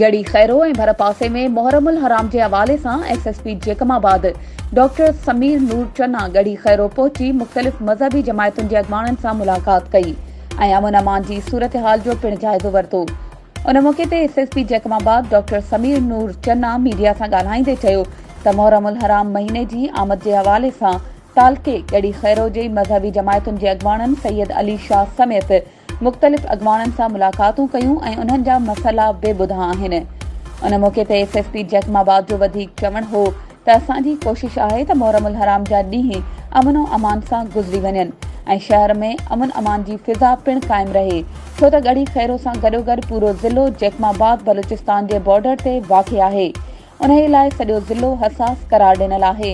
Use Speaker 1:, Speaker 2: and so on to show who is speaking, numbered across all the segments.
Speaker 1: ڳڙهي خيرو ۽ ڀرپاسي ۾ محرم الحرام جي حوالي سان S S P Jacobabad doctor Sameer Noor Channa Garhi Khairo پهچي مختلف مذهبي جماعتن جي اڳواڻن سان ملاقات ڪئي ۽ امن امان جي صورتحال جو پڻ جائزو ورتو. ان موقعي تي S S P Jacobabad doctor Sameer Noor Channa media سان ڳالهائيندي چيو ته محرم الحرام مهيني جي آمد جي حوالي سان تعلقي ڳڙهي خيرو جي مذهبي جماعتن جي اڳواڻن سيد علي شاهه سميت مختلف اڳواڻن سان ملاقاتون ڪيون ۽ انهن جا مسئلا به ٻڌا آهن. ان موقعي تي ايس ايس پي جيڪب آباد جو وڌيڪ چوڻ هو ته اسان جي ڪوشش آهي ته محرم الحرام جا ڏينهن امن و امان سان گذري وڃن ۽ شهر ۾ امن امان جي فضا پڻ قائم رهي ڇو ته ڳڙهي خيرو سان گڏوگڏ پورو ضلعو جيڪب آباد بلوچستان جي بارڊر تي واقع آهي انهي لاء سڄو ضلعو حساس قرار ڏنل آهي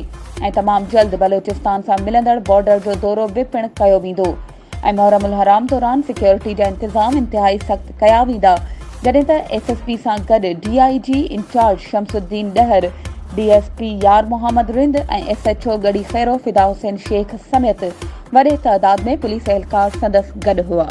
Speaker 1: ۽ تمام جلد بلوچستان سان ملندڙ بارڊر جو دورو به پڻ ڪيو ويندو ۽ محرم الحرام دوران سيڪيورٽي جا انتظام انتهائي سخت ڪيا ويندا جڏهن ته ايس ايس پي سان گڏ D I G incharge Shams Uddin Dahar, D S P Yar Muhammad Rind ۽ S H O Garhi Khairo Fida Hussain Shaikh سميت وڏي تعداد ۾ پوليس اهلڪار سندس گڏ هئا.